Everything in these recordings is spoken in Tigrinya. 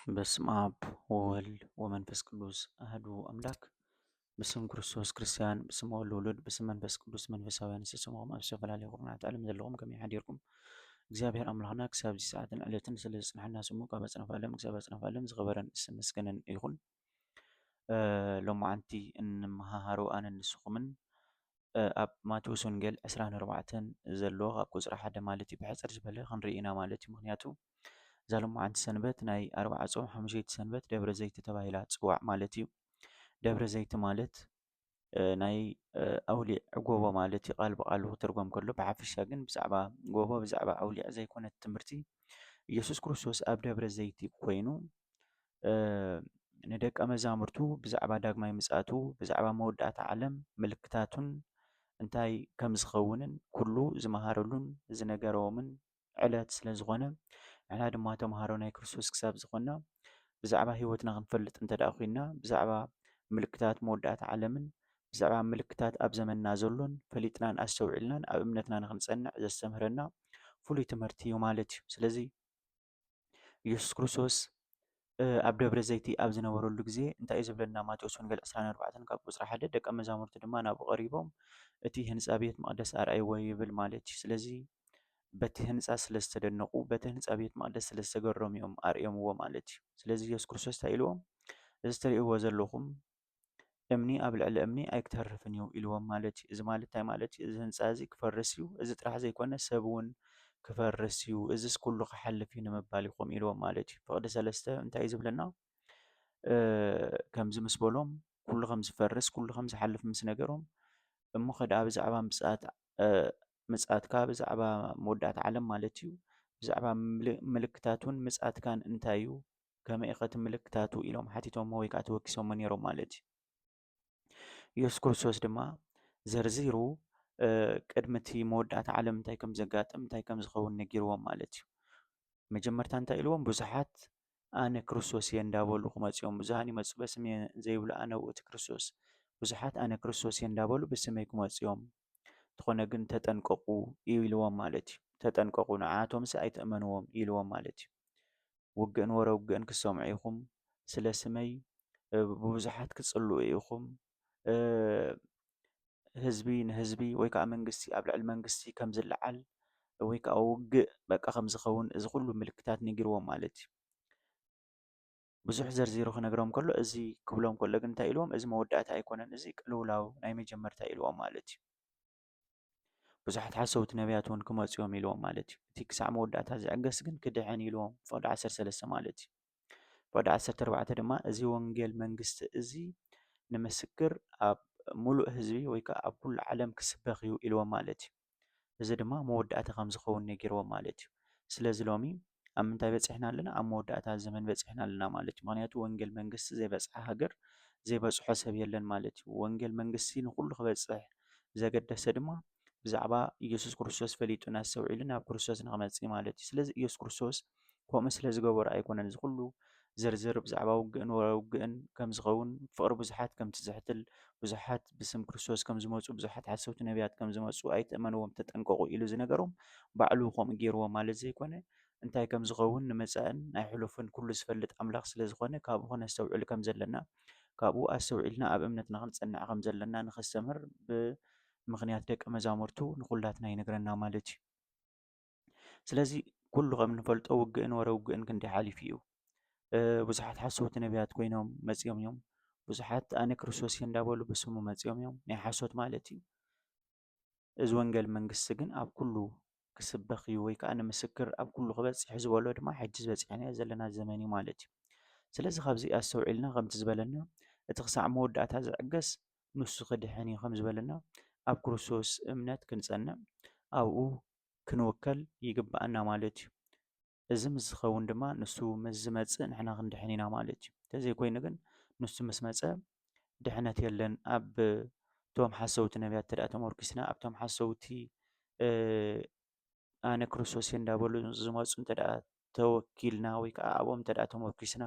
በስመ አብ ወወልድ ወመንፈስ ቅዱስ አሐዱ አምላክ። ብስም ክርስቶስ ክርስቲያን፣ ብስም ወልድ ውሉድ፣ ብስም መንፈስ ቅዱስ መንፈሳውያን። ስስምኹም ኣብ ዝተፈላለየ ኩርናዓት ዓለም ዘለኹም ከመይ ሓዲርኩም? እግዚኣብሔር ኣምላኽና ክሳብ እዚ ሰዓትን ዕለትን ስለ ዘጽንሓና ስሙ ካብ ኣጽናፈ ዓለም ክሳብ ኣጽናፈ ዓለም ዝኸበረን ዝተመስገነን ይኹን። እ፣ ሎማዓንቲ እንመሃሃሮ ኣነን ንስኹምን እ፣ ኣብ ማቴዎስ ወንጌል ዕስራን ኣርባዕተን ዘሎ ካብ ቁጽሪ ሓደ ማለት እዩ፣ ብሕጽር ዝበለ ክንርኢ ኢና ማለት እዩ። ምኽንያቱ እዛ ሎማዓንቲ ሰንበት ናይ ኣርብዓ ጾም ሓሙሸይቲ ሰንበት ደብረ ዘይቲ ተባሂላ ትጽዋዕ ማለት እዩ። ደብረ ዘይቲ ማለት እ፣ ናይ እ፣ ኣውሊዕ ጎቦ ማለት እዩ፣ ቃል ብቃሉ ክትርጎም ከሎ። ብሓፈሻ ግን ብዛዕባ ጎቦ፣ ብዛዕባ ኣውሊዕ ዘይኮነት ትምህርቲ፣ ኢየሱስ ክርስቶስ ኣብ ደብረ ዘይቲ ኮይኑ እ፣ ንደቀ መዛሙርቱ ብዛዕባ ዳግማይ ምጽኣቱ፣ ብዛዕባ መወዳእታ ዓለም ምልክታቱን እንታይ ከም ዝኸውንን ኩሉ ዝመሃረሉን ዝነገሮምን ዕለት ስለ ዝኾነ፣ ንሕና ድማ ተምሃሮ ናይ ክርስቶስ ክሳብ ዝኾንና፣ ብዛዕባ ህይወትና ክንፈልጥ እንተ ደኣ ኮይንና፣ ብዛዕባ ምልክታት መወዳእታ ዓለምን ብዛዕባ ምልክታት ኣብ ዘመንና ዘሎን ፈሊጥናን ኣስተውዒልናን ኣብ እምነትና ንኽንጸንዕ ዘስተምህረና ፍሉይ ትምህርቲ እዩ ማለት እዩ። ስለዚ ኢየሱስ ክርስቶስ እ፣ ኣብ ደብረ ዘይቲ ኣብ ዝነበረሉ ግዜ እንታይ እዩ ዝብለና? ማቴዎስ ወንጌል ዕስራን ኣርባዕተን ካብ ቁጽሪ ሓደ፣ ደቀ መዛሙርቱ ድማ ናብኡ ቀሪቦም እቲ ህንጻ ቤት መቕደስ ኣርኣይዎ ይብል ማለት እዩ። ስለዚ በቲ ህንጻ ስለ ዝተደነቑ፣ በቲ ህንጻ ቤት መቕደስ ስለ ዝተገረሙ እዮም ኣርእዮምዎ ማለት እዩ። ስለዚ ኢየሱስ ክርስቶስ እንታይ ኢልዎም? እዚ ትርእይዎ ዘለኹም እምኒ ኣብ ልዕሊ እምኒ ኣይክተርፍን እዩ ኢልዎም ማለት እዩ። እዚ ማለት እንታይ ማለት እዩ? እዚ ህንጻ እዚ ክፈርስ እዩ። እዚ ጥራሕ ዘይኮነ ሰብ እውን ክፈርስ እዩ። እዝስ ኩሉ ክሓልፍ እዩ ንምባል ኢኹም ኢልዎም ማለት እዩ። ፍቕዲ ሰለስተ እንታይ እዩ ዝብለና? እ፣ ከምዚ ምስ በሎም ኩሉ ከም ዝፈርስ፣ ኩሉ ከም ዝሓልፍ ምስ ነገሮም፣ እሞ ኸ ደኣ ብዛዕባ ምጽኣት፣ እ፣ ምጽኣትካ፣ ብዛዕባ መወዳእታ ዓለም ማለት እዩ፣ ብዛዕባ ምል-፣ ምልክታቱን ምጽኣትካን እንታይ እዩ? ከመይ ኢኸ እቲ ምልክታቱ? ኢሎም ሓቲቶሞ ወይ ከኣ ተወኪሶሞ ነይሮም ማለት እዩ። ኢየሱስ ክርስቶስ ድማ ዘርዚሩ፣ እ፣ ቅድሚ እቲ መወዳእታ ዓለም እንታይ ከም ዘጋጥም፣ እንታይ ከም ዝኸውን ነጊርዎም ማለት እዩ። መጀመርታ እንታይ ኢልዎም? ብዙሓት ኣነ ክርስቶስ እየ እንዳበሉ ክመጹ እዮም። ብዙሃን ይመጹ በስሜ ዘይብሉ ኣነ ውእቱ ክርስቶስ። ብዙሓት ኣነ ክርስቶስ እየ እንዳበሉ ብስመይ ክመጹ እዮም። እንተኾነ ግን ተጠንቀቑ ኢልዎም ማለት እዩ። ተጠንቀቑ፣ ንዓኣቶምሲ ኣይትእመንዎም ኢልዎም ማለት እዩ። ውግእን ወረ ውግእን ክትሰምዑ ኢኹም። ስለ ስመይ፣ እ፣ ብብዙሓት ክትጽልኡ ኢኹም። እ፣ ህዝቢ ንህዝቢ ወይ ከኣ መንግስቲ ኣብ ልዕሊ መንግስቲ ከም ዝለዓል ወይ ከኣ ውግእ በቃ ከም ዝኸውን እዚ ኩሉ ምልክታት ነጊርዎም ማለት እዩ። ብዙሕ ዘርዚሩ ክነግሮም ከሎ፣ እዚ ክብሎም ከሎ ግን እንታይ ኢልዎም? እዚ መወዳእታ ኣይኮነን፣ እዚ ቅልውላው ናይ መጀመርታ ኢልዎም ማለት እዩ። ብዙሓት ሓሰውቲ ነቢያት እውን ክመጹ እዮም ኢልዎም ማለት እዩ። እቲ ክሳዕ መወዳእታ ዝዕገስ ግን ክድሕን ኢልዎም፣ ፍቕዲ ዓሰርተ ሰለስተ ማለት እዩ። ፍቕዲ ዓሰርተ ኣርባዕተ ድማ፣ እዚ ወንጌል መንግስቲ እዚ ንምስክር ኣብ ምሉእ ህዝቢ ወይ ከኣ ኣብ ኩሉ ዓለም ክስበኽ እዩ ኢልዎም ማለት እዩ። እዚ ድማ መወዳእታ ከም ዝኸውን ነጊርዎም ማለት እዩ። ስለዚ ሎሚ ኣብ ምንታይ በጺሕና ኣለና? ኣብ መወዳእታ ዘመን በጺሕና ኣለና ማለት እዩ። ምኽንያቱ ወንጌል መንግስቲ ዘይበጽሓ ሃገር፣ ዘይበጽሖ ሰብ የለን ማለት እዩ። ወንጌል መንግስቲ ንኹሉ ክበጽሕ ዘገደሰ ድማ ብዛዕባ ኢየሱስ ክርስቶስ ፈሊጡን ኣስተውዒሉን ናብ ክርስቶስ ንኽመጽእ ማለት እዩ። ስለዚ ኢየሱስ ክርስቶስ ከምኡ ስለ ዝገበሮ ኣይኮነን እዚ ኩሉ ዝርዝር ብዛዕባ ውግእን ወረ ውግእን ከም ዝኸውን፣ ፍቕሪ ብዙሓት ከም ትዝሕትል፣ ብዙሓት ብስም ክርስቶስ ከም ዝመጹ፣ ብዙሓት ሓሰውቲ ነቢያት ከም ዝመጹ፣ ኣይትእመንዎም፣ ተጠንቀቑ ኢሉ ዝነገሮም ባዕሉ ከምኡ ገይርዎ ማለት ዘይኮነ፣ እንታይ ከም ዝኸውን ንመጻእን ናይ ሕሉፍን ኩሉ ዝፈልጥ ኣምላኽ ስለ ዝኾነ፣ ካብኡ ከነስተውዕል ከም ዘለና፣ ካብኡ ኣስተውዒልና ኣብ እምነትና ክንጸንዕ ከም ዘለና ንኸስተምህር ብምኽንያት ደቀ መዛሙርቱ ንኹላትና ይነግረና ማለት እዩ። ስለዚ ኩሉ ከም እንፈልጦ ውግእን ወረ ውግእን ክንደይ ሓሊፉ እዩ። እ፣ ብዙሓት ሓሰውቲ ነቢያት ኮይኖም መጺኦም እዮም። ብዙሓት ኣነ ክርስቶስ እየ እንዳበሉ ብስሙ መጺኦም እዮም። ናይ ሓሶት ማለት እዩ። እዚ ወንጌል መንግስቲ ግን ኣብ ኩሉ ክስበኽ እዩ ወይ ከኣ ንምስክር ኣብ ኩሉ ክበጽሕ ዝበሎ ድማ ሕጂ ዝበጺሕናዮ ዘለና ዘመን እዩ ማለት እዩ። ስለዚ ካብዚ ኣስተውዒልና ከምቲ ዝበለና እቲ ክሳዕ መወዳእታ ዝዕገስ ንሱ ክድሕን እዩ ከም ዝበለና ኣብ ክርስቶስ እምነት ክንጸንዕ ኣብኡ ክንውከል ይግብኣና ማለት እዩ። እዚ ምስ ዝኸውን ድማ ንሱ ምስ ዝመጽእ ንሕና ክንድሕን ኢና ማለት እዩ። እንተዘይኮይኑ ግን ንሱ ምስ መጸ ድሕነት የለን። ኣብ እቶም ሓሰውቲ ነቢያት እንተ ደኣ ተመርኪስና ኣብቶም ሓሰውቲ እ፣ ኣነ ክርስቶስ እየ እንዳበሉ ዝመፁ እንተ ደኣ ተወኪልና ወይ ከዓ ኣብኦም እንተ ደኣ ተመርኪስና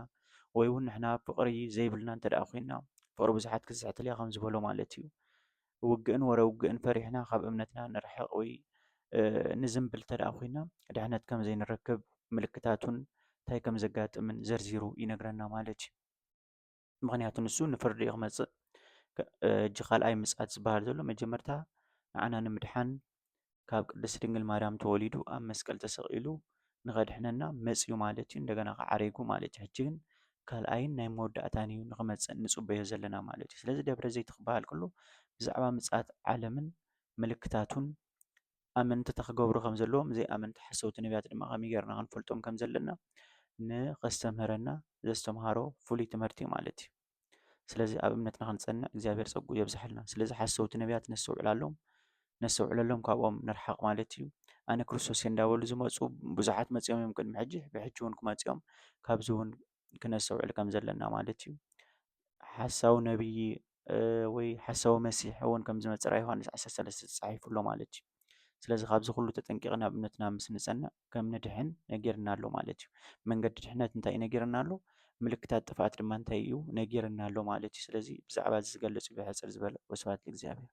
ወይ እውን ንሕና ፍቕሪ ዘይብልና እንተ ደኣ ኮይንና ፍቕሪ ብዙሓት ክትዝሕትል እያ ከም ዝበሎ ማለት እዩ። ውግእን ወረ ውግእን ፈሪሕና ካብ እምነትና ንርሕቕ ወይ እ፣ ንዝንብል እንተ ደኣ ኮይንና ድሕነት ከም ዘይንረክብ ምልክታቱን እንታይ ከም ዘጋጥምን ዘርዚሩ ይነግረና ማለት እዩ። ምኽንያቱ ንሱ ንፍርዲ እዩ ክመጽእ። ከ-፣ እ፣ እጂ ካልኣይ ምጽኣት ዝበሃል ዘሎ መጀመርታ ንዓና ንምድሓን ካብ ቅድስት ድንግል ማርያም ተወሊዱ ኣብ መስቀል ተሰቒሉ ንኸድሕነና መጽዩ ማለት እዩ። እንደገና ከዓ ዓሪጉ ማለት እዩ። ሕጂ ግን ካልኣይን ናይ መወዳእታን እዩ ንኽመጽእ ንጽበዮ ዘለና ማለት እዩ። ስለዚ ደብረ ዘይት ክበሃል ከሎ ብዛዕባ ምጽኣት ዓለምን ምልክታቱን ኣመንቲ እንታይ ክገብሩ ከም ዘለዎም፣ ዘይኣመንቲ ሓሰውቲ ነቢያት ድማ ከመይ ጌርና ክንፈልጦም ከም ዘለና ንኸስተምህረና ዘስተምሃሮ ፍሉይ ትምህርቲ ማለት እዩ። ስለዚ ኣብ እምነትና ክንጸንዕ እግዚኣብሔር ጸጉ የብዝሓልና። ስለዚ ሓሰውቲ ነቢያት ነስተውዕላሎም፣ ነስተውዕለሎም፣ ካብኦም ንርሓቕ ማለት እዩ። ኣነ ክርስቶስ እየ እንዳበሉ ዝመጹ ብዙሓት መጺኦም እዮም ቅድሚ ሕጂ፣ ብሕጂ እውን ክመጹ እዮም። ካብዚ እውን ክነስተውዕል ከም ዘለና ማለት እዩ። ሓሳዊ ነቢይ፣ እ፣ ወይ ሓሳዊ መሲሕ እውን ከም ዝመጽእ ራእይ ዮሃንስ ዓሰርተ ሰለስተ ተጻሒፉ ኣሎ ማለት እዩ። ስለዚ ካብዚ ኩሉ ተጠንቂቕና ኣብ እምነትና ምስ ንጸንዕ ከም ንድሕን ነጊርና ኣሎ ማለት እዩ። መንገዲ ድሕነት እንታይ እዩ ነጊርና ኣሎ? ምልክታት ጥፍኣት ድማ እንታይ እዩ ነጊርና ኣሎ ማለት እዩ። ስለዚ ብዛዕባ እዚ ዝገልጽ እዩ ብሕጽር ዝበለ። ወስብሐት ለእግዚኣብሔር።